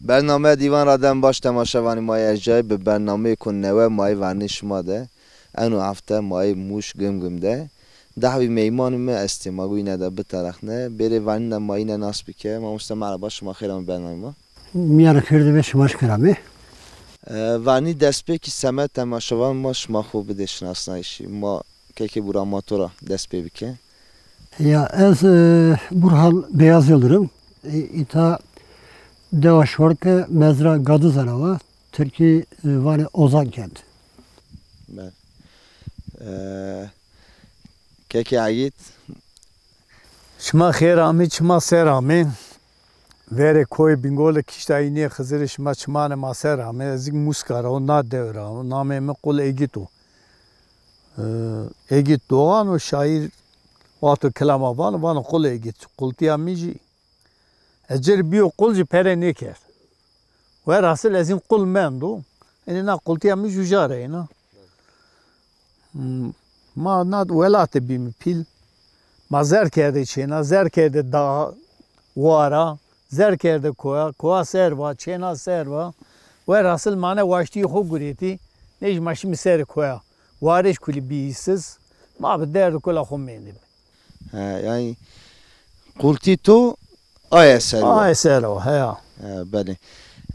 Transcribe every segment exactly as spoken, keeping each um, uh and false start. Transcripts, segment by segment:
Bernameya Dîvan ra dem baş, temaşevanê ma yê erjayî, bi bernameyêko newe ma yê vernê şima de. Eno hefte ma yê Mûş Gimgim de. Dehwî meymanê mi estê, ma go îne de biterexne. Bêrê vernîne ma îne nas bike. Mamoste merheba, şima xêr amê bernameyê ma. Mîyanê xêr de be, şima jî xêr amê. E, vernî destpêkî seme temaşevan ma şima xo bidê şinasnayîşî. Ma kekê Burhan ma to ra dest pê bike. Ya, ez, e, Burhan Beyaz Yıldırım. E, îta dewa Şorke, mezra Gadizana wa, tirkî, e, vanê Ozankent. Belê. E, kekê Egîd. Şima xêr amê, çima ser amê. Verê koyê Bingolê kişta înê Xizirê şima çimanê ma ser amê. Ez zî Muska ra o, na dew ra o. Namê mi Qul Egîd o. E, Egîd Doğan o şaîr, wexto kilama vano, vano Qul Egîd. Qultîya mi jî, ez ci rê bîyo qul jî pere nêkerd. Werhasil ez hîn qul mendo. Enê na qultîya mi jû ca ra yena. Hmm, ma na welat de bîme pîl. Ma zer kerde çêna, zer kerde da, wara, zer kerde koya, koya ser va, çêna ser va. Werhasil ma ne waştîyê xo guretî, nêj ma şîme serê koya. Warêj kulî bîyî siz, ma bi derd û kula xo mendîme. He, yanî qultî to aye ser o. Aye ser o, heya. He, belê.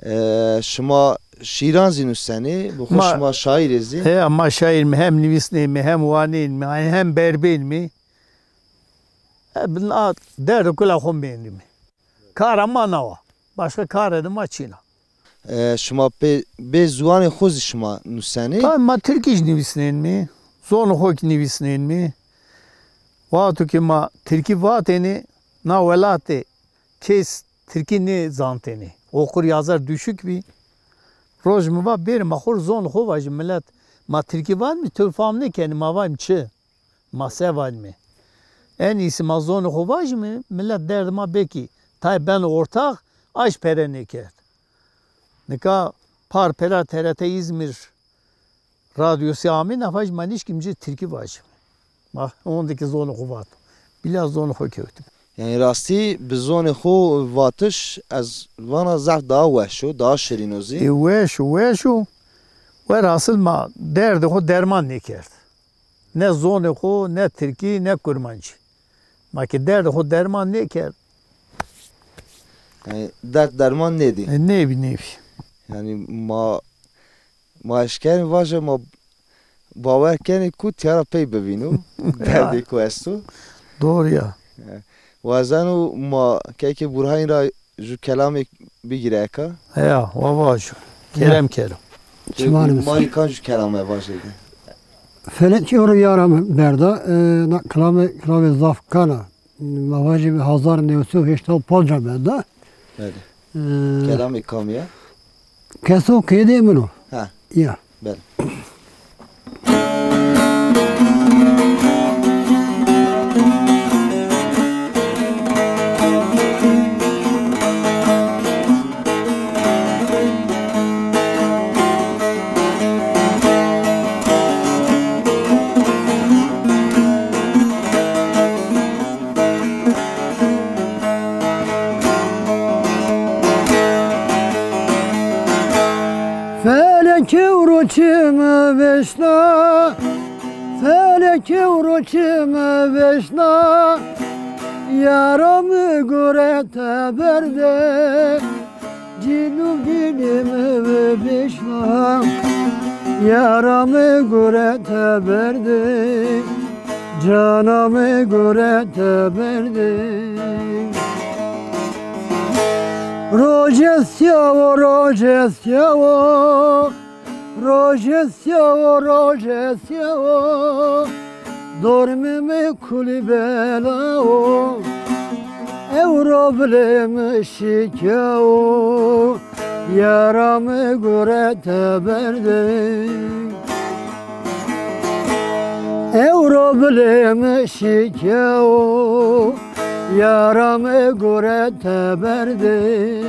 E, şima şîran zî nusenê, bi xo şima şaîr ê zî? Heya, ma şaîr îme, hem nivîsnên îme, hem wanên îme, hem berbên îme. E, bi na derd û kula xo mendîme. Kara ma na wa. Başka kare de ma çin a. E, şima pê, bê ziwanê xo zî şima nusenê? Tabii, ma tirkî jî nivîsnên îme, zonê xo kî nivîsnên îme. Wexto ke ma tirkî vatêne, na welat de kes tirkî nêzantêne. Okur yazar düşük bî. Roj mi va bêrê ma xo rê zonê xo vajîme, milet ma tirkî vanîme, to fam nêkenê, ma vajîme çi? Ma se vanîme? En iyisi ma zonê xo vajîme, milet derdê ma belkî tayê beno ortax, a jî pere nêkerd. Nika par pêra T R T İzmir Radyosu amê, na vajî ma nişkîme ci tirkî vajîme. Ma honde kî zonê xo vato. Bîla zonê xo kewtîme. Yanî rastî bi zonê xo vatiş, ez vana zaf daha weş o, daha şirîn o zî. E, weş o, weş o. Werhasil ma derdê xo derman nêkerd. Ne zonê xo, ne tirkî, ne kurmancî. Ma ke derdê xo derman nêkerd. Yanî derd derman nêdî. E, nêbî, nêbî. Yanî ma, ma eşkenê vaje, ma bawer kenê ku tîya ra pey bivîno. Ya. Derdê ku esto. Doğru ya. E, wazeno ma kekê Burhanî ra ju kelamêk bigîre eka? Heya, wa vajo. Kerem kero. Çimanê mi. Ma rê kam ju kelame vajê de. Felek ewro yara mi berda, e, na kilame, kilame zaf kan a. Ma vajîme hezar new sey û heştay û panc ra berda. Belê. E, kelamê kam ya? Keso kêdê min o. Ha. Ya. Belê. Felek ewro çimi veşna, felek ewro çimi veşna, yara mi gore teber de, cîn û bînê mi veşna, yara mi gore teber de, cana mi gore teber de. Roje sîya wo, roje sîya wo, roje sîya wo, roje sîya wo, dormê mi kulî bela wo, ewro bilê mi şikya wo, yara mi gore teber de. Ewro bilê mi şikya wo, yara mi gore teber de.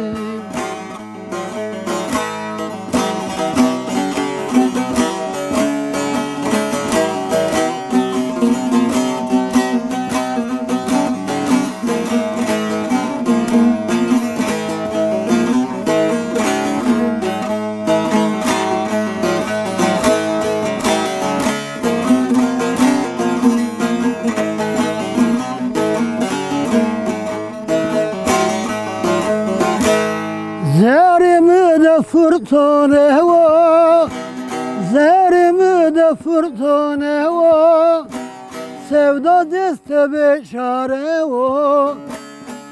Furtone wo, zerê mi de furtone wo, sewda deste bêçare wo,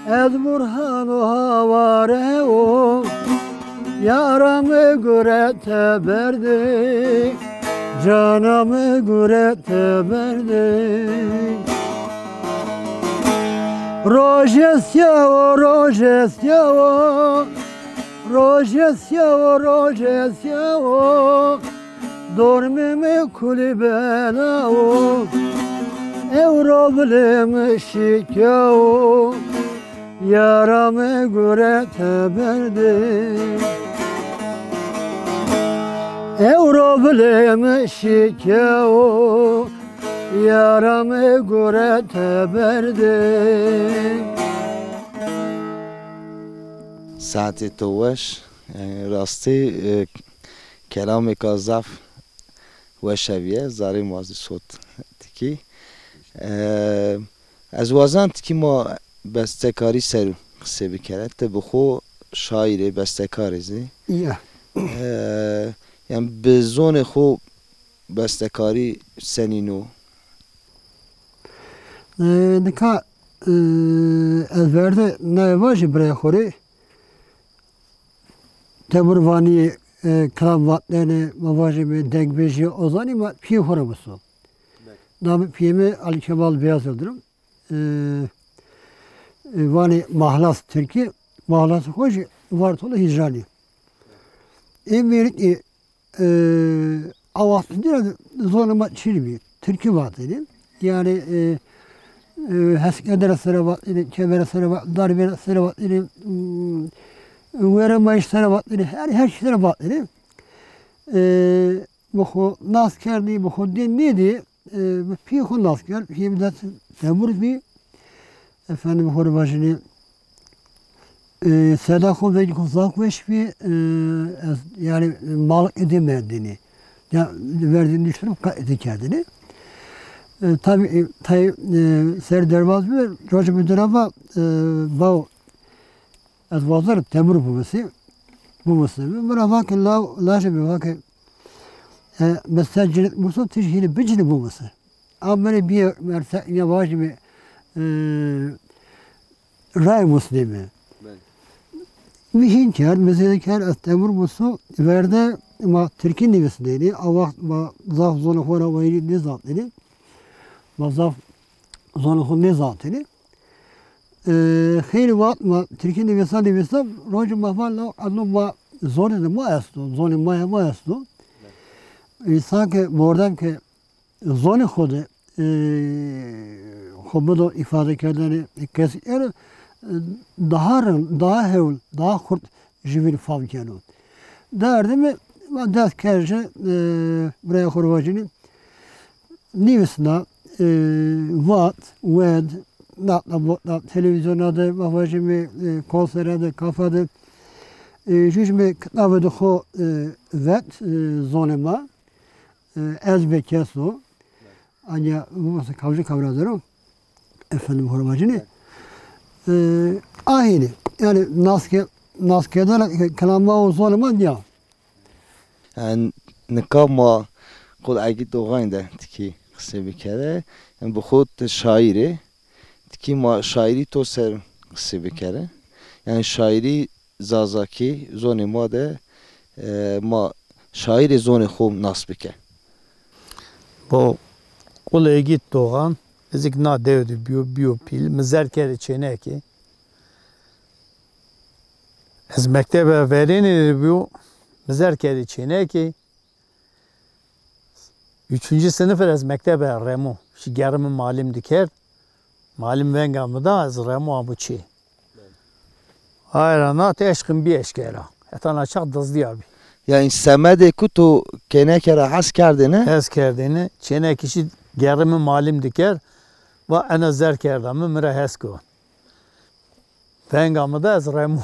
ez Burhan û haware wo, yara mi gurete berdê, cana mi gurete berdê. Roje sîya wo, roje sîya wo, roje sîya wo, roje sîya wo, dormê mi kulî bela wo, ewro bilê mi şîkya wo, yara mi gurete berdê. Ewro bilê mi şîkya wo, yara mi gurete berdê. Saetê to weş. Yanî rastî, e, kelamêka zaf weş hevîye, zarê ma zî sot tikî. E, ez wazan tikî ma bestekarî ser qisê bikere. Ti bi xo şaîr ê, bestekar ê zî. Ya. E, yanî bi zonê xo bestekarî senîn o? E, nika, e, ez verde naye vajî birayê xo rê. Temur vanî, e, kilam vatnenê, ma vajîme dengbêjî, ozanî ma pîyê xo ra muso. Namê pîyê mi Ali Kemal Beyaz Yıldırım. E, e, vanê mahlas tirkî, mahlas xo jî Vartolu Hîcranî. Ê mêrikî, e, a waxt dîna zonê ma çin bî, tirkî vatêne. Yanî, e, e, heskendera sere vatêne, kemera sere vatêne, darbêna sere vatêne, m, were mayîş sere vatêne, her, her çî sere vatêne. E, mi xo nas kerdî, mi xo dê nêdî, e, mi pîyê xo nas kerd, pîyê mi dest temur bî. Efendim, xo rê vajîne, e, seda xo, vengê xo zaf weş bî, e, ez, yanî, maliqê dê merdêne. Ya, verdêne niştene, qe-, dê kerdêne. E, tabî, e, tayê, e, ser derbaz bî, rojê mi dina va, e, bawo, ez wazen temur bimusî, bimusî. Mi ra va ke law, lajê mi va ke, e, mi ser cinit muso, ti jî hînî bicinî bimusî. A mi rê bîye, merse, ya vajîme, e, rayê musnê mi. Belê. Mi hîn kerd, mi zêde kerd, ez temur muso, verde ma tirkî nivîsnenî, a waxt ma zaf zonê xo ra wayîrî nêzanenî. Ma zaf zonê xo nêzanenî. E, xeylê wext ma tirkî nivîsa nivîsa, rojê ma va law eno ma zonê de ma esto, zonê ma ya ma esto. Însan ke, mordem ke zonê xo de, e, xo bido îfade kerdene, kes ero, e, daha rind, daha hewl, daha xurt jûbîn fam keno. Derdê mi, ma dest kerd ci, e, birayê xo rê vajîne, nivîsna, e, vat, wend, natna, motna, televîzyona de, ma vajîme, e, konsere de, kafe de, e, jûjîme kitabê de xo, e, vet, e, zonê ma, e, ez be keso, anya, bu mesela kavga kavra dero, efendim, xo rê vajîne. E, a hînî, yanî naske-, naskerdena ke-, kelama û zonê ma nîya. Yanî nika ma qul Egîd Doğan de tikî qisê bikere. Yanî bi xo ti şaîr ê. Tikî ma şaîrî to ser qisê bikere. Yanî şaîrî zazakî zonê ma de, e, ma şaîrê zonê xo nas bike. Bo qul Egîd Doğan, ez ik na dew de bîyo, bîyo pîl. Mi zerr kerdê çênekê. Ez mektebe verênê de bîyo, mi zerr kerdê çênekê. Üçüncü sınıf ra ez mektebe remo. Şî gerrê mi malim dikerd. Malim venga mi da, ez remo amo çê. Aye ra nat eşqim bî eşkera. Heta na çax dizdîya bî. Yanî semedê ku to kêneke ra hes kerdêne? Hes kerdêne. Çênekê şî gerrê mi malim dikerd. Va ena zerr kerda mi, mi ra hes ko. Venga mi da ez remo,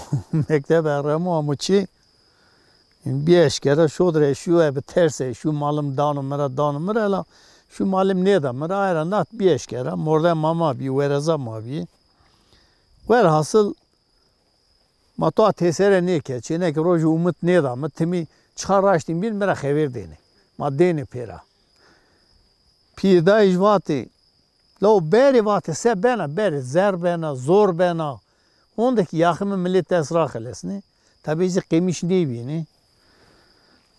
mektebe remo amo çê. Bî eşkera, şod re şû, e, bi ters e, şû malim dano mi ra, dano mi ra, la şû malim nêda mi ra, aye ra nat bî eşkera, mordema ma bî, wereza ma bî. Werhasıl, Ma to a têsere nêke, çêneke rojî umit nêda mi, timî çixa raştîn bîn mi ra xevêr dênê. Ma dênê pêra. Pîyê dayî jî vatê, law berê, vatê se bena, berê zer bena, zor bena. Honde kî yaxê mi milê dest raxelesnê. Tabî zî qêmîş nêbînê.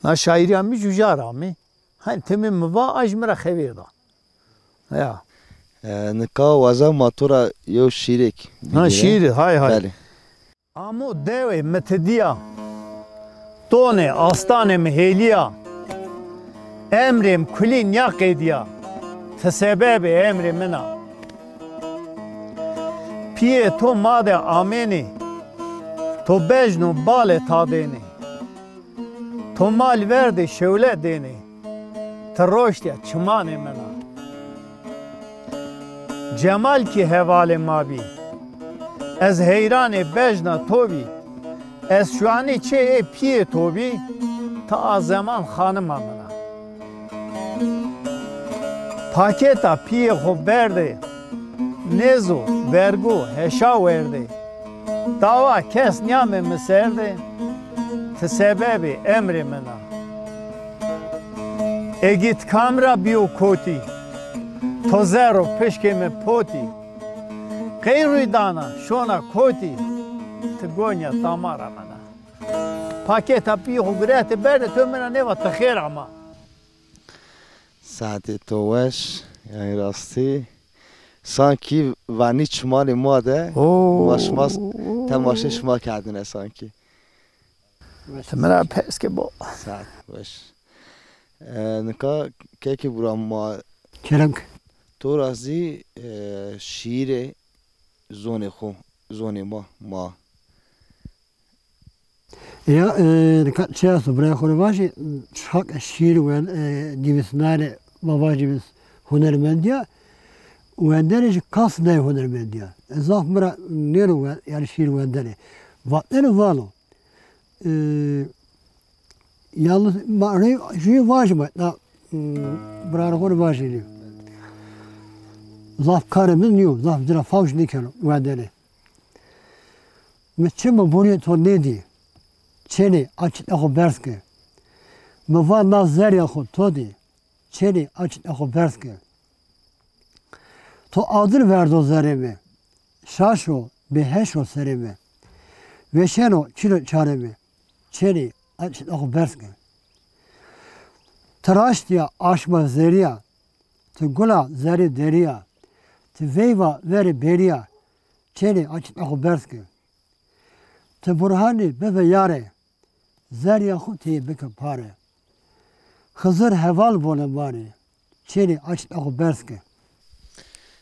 Na şaîrîya mi jû ca ra amê. Hanî timê mi va, a jî mi ra xevêr da. Ya. E, nika waza ma to ra yew şîrêk bigîre. Ha, şîîr, hay hay. Belê. Amo dewê mi ti dîya, tonê astanê mi hêlîya, emrê mi kulî nîya qedîya, ti sebebê emrê min a. Pîyê to ma de amênê, to bejno balê tadênê. To mal verdê şewle dênê, ti roştîya çimanê min a. Cemal kî hevalê ma bî, ez heyranê bejna to bî, ez şuanî çê ê pîyê to bî, ti a zeman xanima min a. Pakêta pîyê xo berdê, nêzo vergo heşa werdê. Dawa kes nîyame mi ser de, ti sebebê emrê min a. Egît kam ra bîyo kotî, to zerro pişkê mi potî. Qey rûy dana şona kotî, ti gonya damara min a. Pakêta pîyê xo gurete berde, to mi ra nêva ti xêr ama. Saetê to weş, yanî rastî. Sankî vanî çimanê ma de, oo, ma şima s-, temaşe şima kerdine sankî. Ti mi ra pers ke bo. Saet weş. E, nika kekê bura ma. Kerem ke. To ra zî, e, şîîrê zonê xo, zonê ma, ma. Ya, e, nika çi esto, birayê xo rê vajî, haq şîîr wen-, e, nivîsnarê ma vajî biz hunermendî ya, wenderê jî kas ney hunermendî ya. E, zaf mi ra nêno wen-, yanî şîîr wenderê. Vatene vano. E, yalnız ma rê jû vajîme, na, m, birayê xo rê vajî nîyo. Zaf karê min nîyo, zaf ci ra fawş nêkeno wenderê. Mi çim û burî to nêdî, çênê a çitê xo berz ke. Mi va na zerrîya xo to dî, çênê a çitê xo berz ke. To adir verdo zerrê mi, şaş o, bêheş o serê mi. Weşeno çin o çarê mi, çênê a çitê xo berz ke. Ti raştîya aşma zerrî ya, ti gula zerrê derî ya, ti veyva verê berî ya, çênê a çitê xo berz ke. Ti Burhanî bibe yare, zerrîya xo teyê bike pare. Xizir heval bone ma rê, çênê a çitê xo berz ke.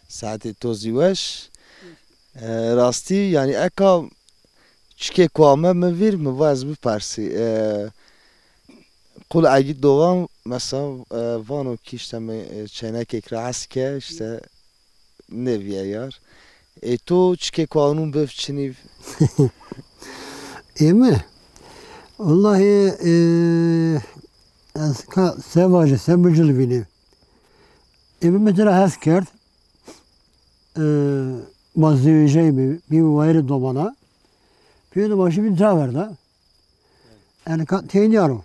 Saetê to zî weş. E, rastî, yanî eka çikêko ame mi vîr, mi va ez bipersî. E, Qul Egîd Doğan, mesela, e, vano kî îşte mi, e, çênekêk ra hes ke, îşte nêvîyayar. Ê to çikêko anûn bif çinîv? Ê mi? Wellahî, e, ez ka se vajî, se bicilvînî. Ê mi mi ci ra hes kerd. E, ma zewejeyîme, bîme wayîrê domana. Pîyê de ma şîme ca verda. Yanî ka teynîya ro.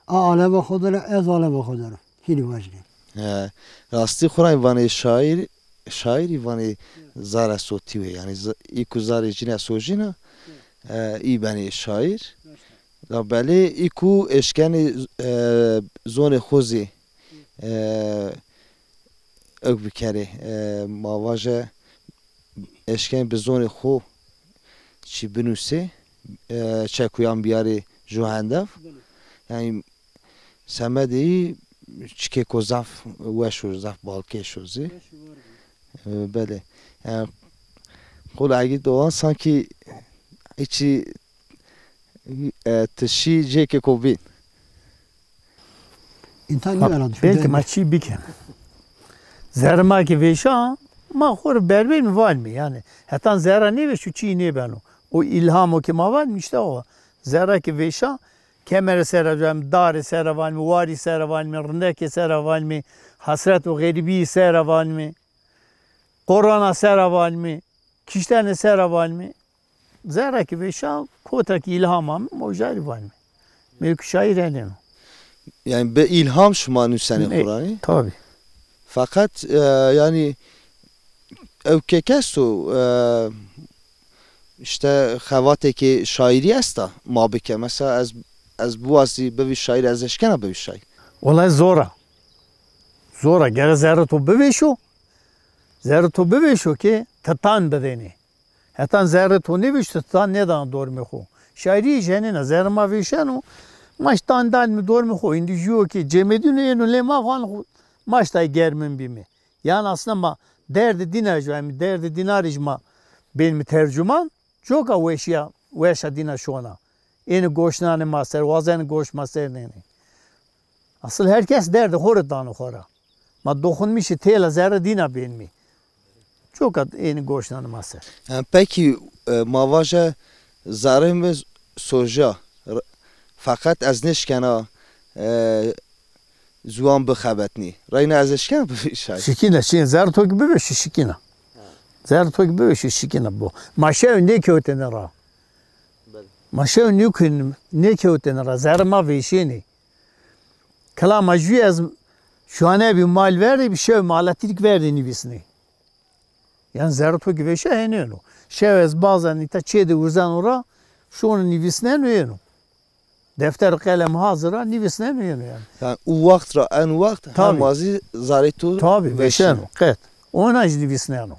A alema xo der a, ez alema xo der a. Hînî vajîne. He, rastî xo ra vanê şaîr, şaîrî vanê zare sotî wê. Yanî z-, î ku zarê cîne sojîna, e, î benê şaîr. Labelê î ku eşkenê, e, zonê xo zî, e, ewk bikerê. E, ma vaje eşkenê bi zonê xo çî binusê, e, çekuyan biyarê ju hendev. Belê. Yanî semedê î çikêko zaf weş o, zaf balkêş o zî. Weş û war bî. E, belê. Yanî Qul Egîd Doğan sankî hiçî, e, ti şî cêkêko bîn. Însan nîvera. Belkî ma çî bikin. Zerrê ma ki vêşa, ma xo rê berbêrîme vanîme. Yanî hetan zerra nêvêşo çî nêbeno. O îlhamo ki ma vanîme îşte o. Zerra ki vêşa, kemere ser ra vanîme, darê ser ra vanîme, warî ser ra vanîme, rindekê ser ra vanîme, hesret û xerîbîyî ser ra vanîme, korona ser ra vanîme, kiştene ser ra vanîme. zerre ki vêşa, kota ki îlham ame, ma uca rê vanîme. Mewkî şaîr henên o. Yanî bi îlham şima nusenê xo ra, nê? Tabî. Feqet, e, yanî ew kek esto, e, îşte xevatêkê şaîrî esta ma bike. Mesela ez, ez biwazî bivî şaîr, ez eşkena bivî şaîr? Wellay zor a. Zor a. Gere zerrê to bivêşo. Zerrê to bivêşo ke ti tan bidênê. Hetan zerrê to nêvêşto, ti tan nêdana dormê xo. Şaîrî jî henên a, zerrê ma vêşeno, ma jî tan danîme dormê xo. Îndî jûyo ke cemedîno êno lê ma, vano xo, ma jî tayê germin bîme. Yanî aslında ma derdê dîna jî, yanî derdê dîna rê jî ma benîme tercuman, coka weşîya, weşa dîna şona. Ênê goşnanê ma ser, wazenê goş ma ser nênê. Asil her kes derdê xo rê dano xo ra. Ma doxunmîşê têla zerrê dîna benîme. Coka ênê goşnanê ma ser. Yanî pekî, e, ma vaje zerrê mi soja. R-, feqet ez nêşkena, e, ziwan bixebetnî. Reyna ez eşkena bivî şaîr? Şikîna, şikîna. Zerrê to ki bivêşo, şikîna. Zerrê to ki bivêşo, şikîna bo. Ma şew nêkewtêne ra. Belê. Ma şew nêkewtêne, nêkewtêne ra. Zerrê ma vêşênê. Kilama jû ez şuane bî mal verdê bî, şew ma elektrik verdê nivîsnê. Yanî zerrê to ki vêşa henên o. Şew ez bazen îta çê de urzeno ra, şono nivîsneno êno. Defter û qelem hazir a, nivîsneno êno yanî. Yanî u wext ra en wext hema zî zerrê to vêşeno. Tabî, vêşeno. Qet. Ona jî nivîsneno.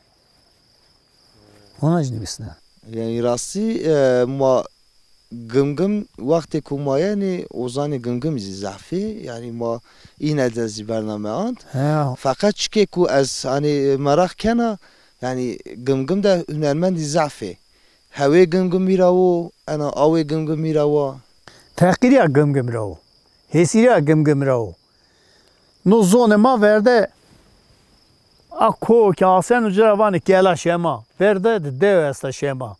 Ona jî nivîsneno. Yanî rastî, e, ma Gimgim wextê ku ma yenê, ozanê Gimgim zî zaf ê. Yanî ma îne de zî bername ant. He. Feqet çikê ku ez, hanî, meraq kena, yanî Gimgim de hunermendî zaf ê. Hewê Gimgimî ra wo, ena awê Gimgimî ra wa. Feqîrîya Gimgimî ra wo. Hêsîrîya Gimgimî ra wo. No zonê ma verde a ko ke aseno ci ra vanê Kela Şema. Verde de dewe esta Şema.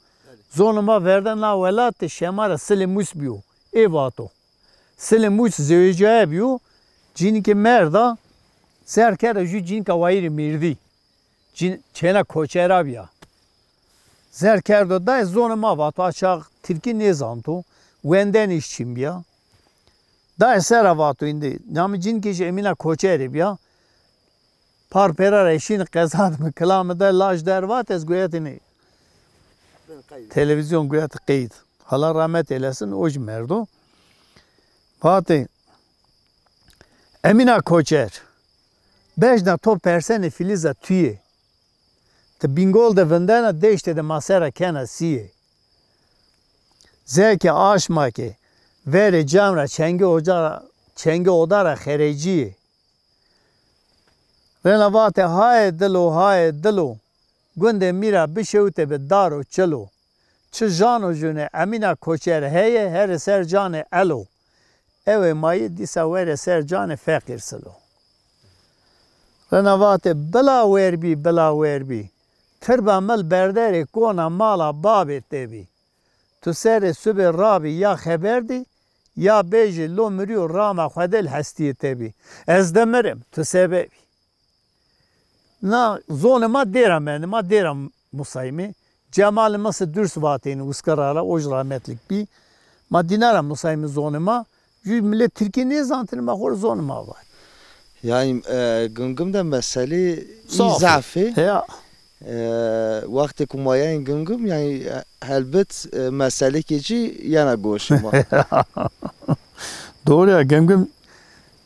Zonê ma verde na welat de Şema ra Silê Mus bîyo. Ê vato. Silê Mus zewecîyaye bîyo. Cinîke merda, ser kerda jû cinîka wayîrê mêrdî. Cin-, çêna koçera bîya. Ser kerdo dayê, zonê ma vato, a çax tirkî nêzanto, wendenê jî çin bîya. Dayê sera vato îndî, namê cinîkê jî Emîna Koçerî bîya. Par pêra ra eşîne qeza de mi kilame day, laj der vat, ez guretêne. Televîzyon guretê qeyd. Hala rahmet eylesin, o jî merdo. Vatê, Emîna Koçer, bejna to persenê Fîlîza tuyê. Ti Bîngol de vindena, deştê de ma sera kena sîyê. Zeke aşma ke, verê cam ra çengê oca ra, çengê oda ra xerecîyê. Rena vatê, hayê dilo, hayê dilo, gundê mî ra bişewitê bi dar û çilo. Çi jano jûnê Emîna Koçer heye, herê ser canê elo. Ewê ma yê dîsa werê ser canê feqîr silo. Rena vatê, bila werbî, bila werbî. Tirba mil berderê kona mala babê te bî. Tu serê subê rabî ya xeber dî, ya bêjî lo mirîyo rama xwedel hestîyê te bî. Ez de mirim, tu sebebî. Na zonê ma dêra mendê, ma dêra musayîmê. Cemalê Misê Durs vatêne Uskira ra, o jî rahmetlik bî. Ma dîna ra musayîmê zonê ma. Jû milet tirkî nêzanitêne, ma xo rê zonê ma vat. Yanî, e, Gimgim de meselê î zaf ê. Ya. E, wextê ku ma yenê Gimgim, yanî, e, helbet, e, meselêkê ci yena goşê ma. Doğru ya, Gimgim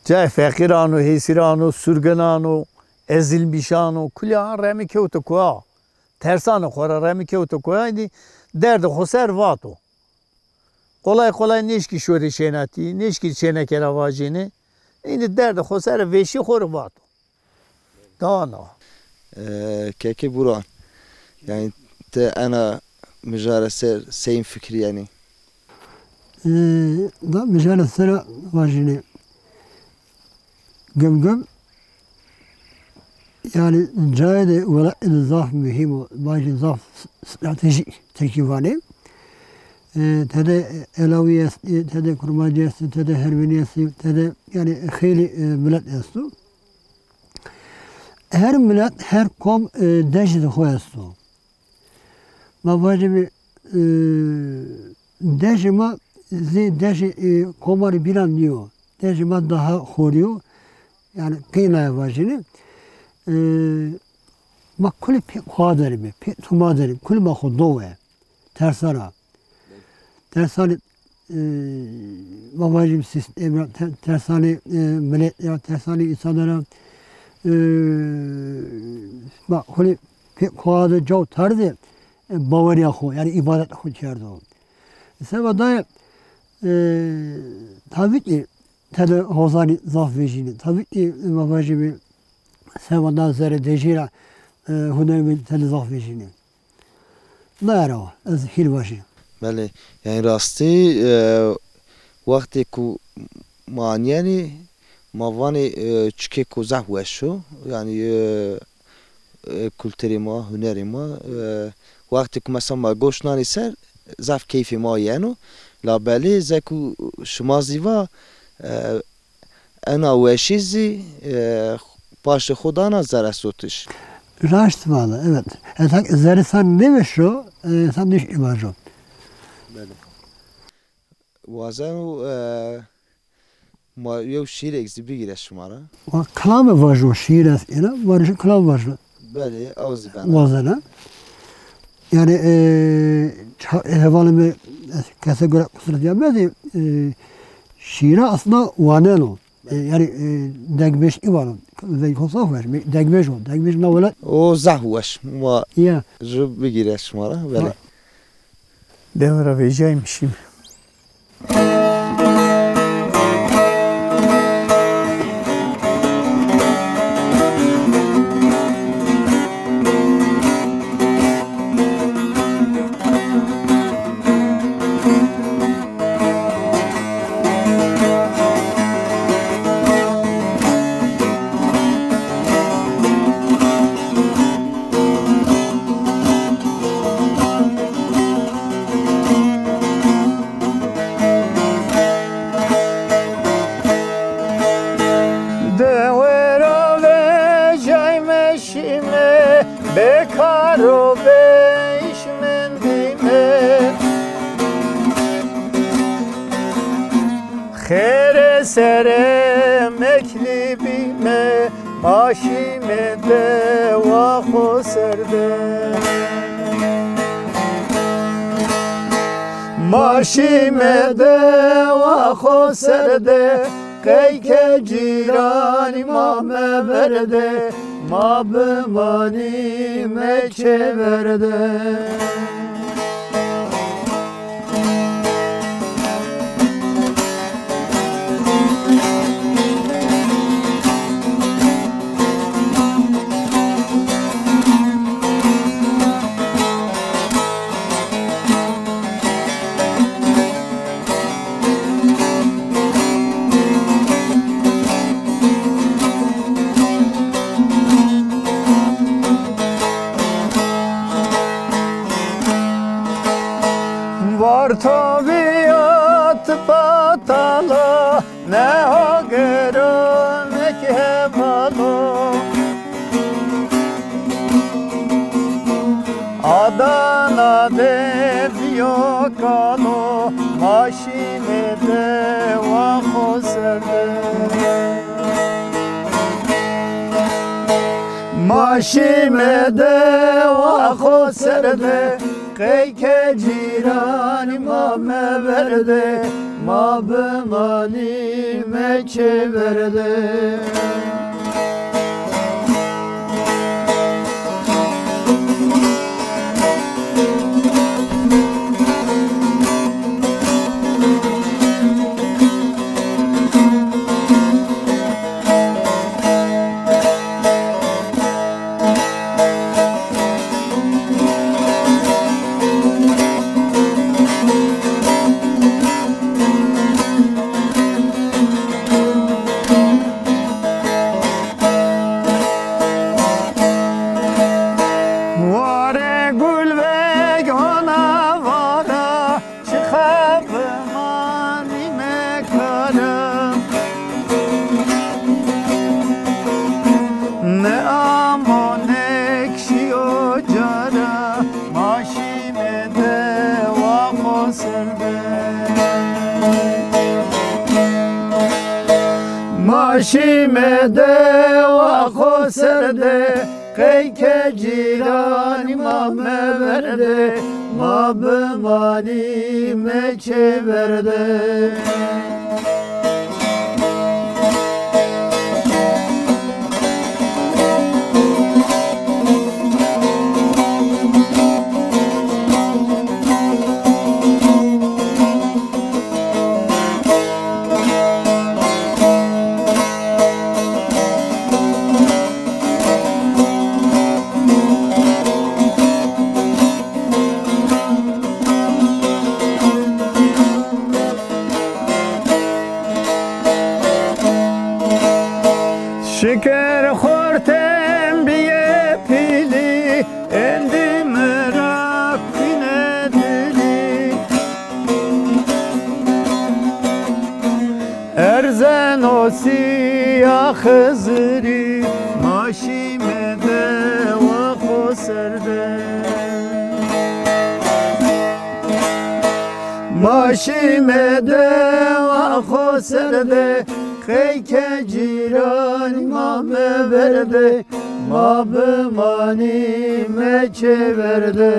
cayê feqîran o, hêsîran o, surginan o, ezilmîşan o, kulî a remî kewto koya. Tersano xo ra remî kewto koya, îndî derdê xo ser vato. Qolay qolay nêşkî şorê şênatî, nêşkî çêneke ra vajêne. Îndî derdê xo ser vêşî xo rê vato. Dana. E, kekê Buran, yanî ti ena mijare ser seyîn fikirîyenî? E, da mijare ser a vajîne. Gimgim, yanî cayê de welatê de zaf muhîm o, vajî zaf stratejîk tirkî vanê. E, tede Elawî estê, tede Kurmancî estê, tede Hermenî estê, tede yanî xeylî, e, milet esto. Her milet, her kom, e, dejê de xo esto. Ma vajîme e, dejê ma zê dejê, e, komarê bînan nîyo. Dejê ma daha xorî yo. Yanî qey naye vajîne. E, ma kulî pê koa der îme, pê toma der îme, kulî ma xo do we. Tersan ra. Tersanê, e, ma vajîme sîstemî ra, te-, tersanê, e, miletî ra, tersanê însanî ra, e, ma kulî pê koa de caw terde, e, bawerîya xo, yanî îbadet xo kerdo. Seba daye, e, tabî kî tede hozanî zaf vejîne. Tabî kî ma vajîme seba na zerê dejî ra, e, hunermendî tede zaf vejîne. Na era wa, ez hîn vajî. Belê, yanî rastî, e, wextê ku ma anîyenî, ma vanê, e, çikê ku zaf weş o. Yanî, e, e, kulturê ma, hunerê ma, e, wextê ku mesela ma goş nanê ser, zaf keyfê ma yeno. Labelê ze ku şima zî va, e, ena weşî zî, e, paşê xo dana zere sotiş. Raşt vana, evet. E, tak zere san nêweş o, e, san nêşî vajo. Belê. Wazeno, e, ma yew şîrêk zî bigîre şima ra. Wa kilame vajo, şîr est êna, vajo kilam vajo. Belê, ew zî bena. Wazena. Yanî, e, ça-, hevalê mi, e, kese gore qusur dîya mezî, e, şîra aslında waneno. E, yanî, e, degbêj î vano. Veyko zaf weş, degbêj o, degbêj na welat. O zaf weş. Ma ya ju bigîre şima ra, belê. Ha. Dewe ra vejîyayme şîme. Dewe ra vejayme şîme, bê kar û bê îş mendîme. Xêrê serê meklî bîme, ma şîme dewa xo ser de. Ma şîme dewa xo ser de, qey ke cîranî ma meverde, ma bimanîme çêver de. Varto bîya ti patala, neha gero mek hevalo. Adana de bîyo kalo, ma şîme dewa xo ser de. Ma şîme dewa xo ser de, qey ke cîranî ma meverde, ma bimanîme çêver de. Şîme dewa xo ser de, qey ke cîranî ma meverde, ma bimanî meçê verde. Şiker xortem bîye pîlî, êndî mi ra kîne dilî. Erzeno sîya Xizirî, ma şîme dewa xo ser de. Ma şîme dewa xo ser de, qey ke cîranî ma meverde, ma bimanî meçê verde.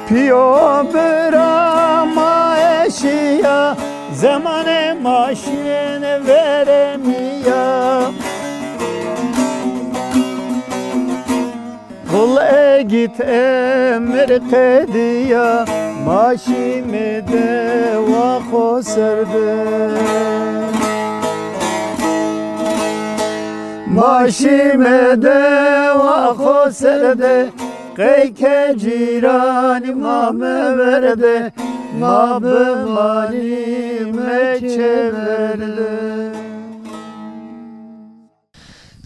Pîyo bira ma eşîya, zemanê ma şîyêne verê mîya. Gul Egît emir qedîya, ma şîme dewa xo ser de. Ma şîme dewa xo ser de, qey ke cîranî ma meverde, ma bimanî meçê verde.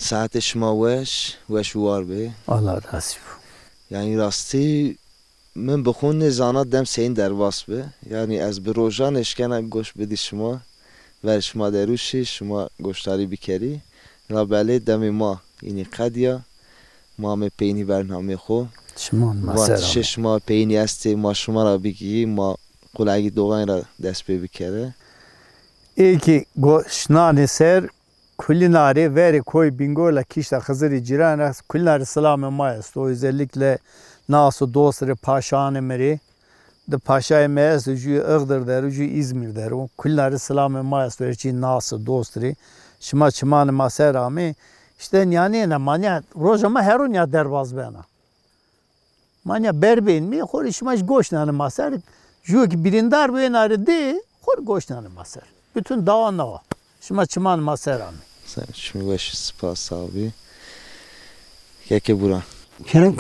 Saetê şima weş, weş û war bê. Allah razî bo. Yanî rastî min bi xo nêzana dem seyîn derbas bi. Yanî ez bi rojan eşkena goş bidî şima. Ver şima derû şî, şima goşdarî bikerî. Labelê demê ma înî qedîya. Ma amê peynî bernameyê xo. Şima ma ser amê. Vatişê şima peynî estê, ma şima ra bigî, ma Qul Egît Doğan ra dest pê bikere. Ê kî goşnanê ser Kulînarî verê koyê Bîngol a kîşta Xizirî cîran ra kulînarî silamê ma esto. Özellikle nas û dost rê, paşanê mi rê. Di paşayê mi esto, jû Ixdir der o, jû Îzmîr der o. Kulînarî silamê ma esto, her çî nas û dost rê. Şima çimanê ma ser amê. Îşte nîyanêne ma nîya roja ma her o nîya derbaz bena. Ma nîya ber benîme, xo rê şima jî goş nane ma ser. Jûyo ke birîndar bo êna rê dê, xo rê goş nane ma ser. Bütün dawa nawa. Şima çimanê ma ser amê. Sen şima weş, spas abi. Keke Buran. Kerem.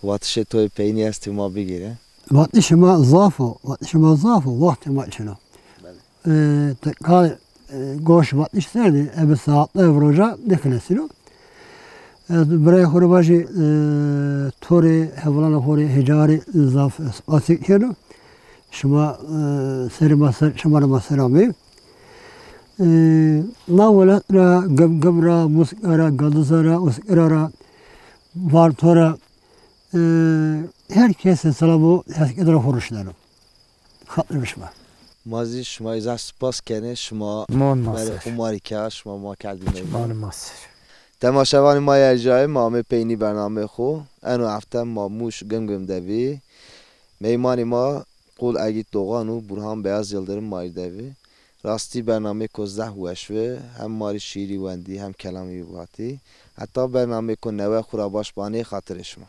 Vatişê to yê peynî estê ma bigêre. Vatişê ma zaf o, vatişê ma zaf o, waxtê ma çin o. Belê. E, ti ka, e, goş vatiş ser de, ebe saatler roja nêxelesîno. Ez birayê xo rê vajî, e, to rê, hevalanê xo rê, hêca rê zaf spasî keno. Şima, e, serê ma ser, çimanê ma ser amê. E, na welat ra, Gimgim ra, Muska ra, Gadiza ra, Uskira ra, Varto ra, e, her kesê selam û heskerdena xo ruşneno. Xatirê şima. Ma zî şima zaf spas kenê, şima verê xo ma rê ke, şima ma kerdî meyman. Çimanê ma ser. Temaşevanê ma yê erjayê, ma amê peynî bernameyê xo. Eno hefte ma Mûş Gimgim de bî. Meymanê ma Qul Egît Doğan û Burhan Beyaz Yıldırım ma rê de bî. Rastî bernameyêko zaf weş bi. Hem ma rê şîîrî wendî, hem kelamî vatî. Heta bernameyêko newe xo ra baş banê, xatirê şima.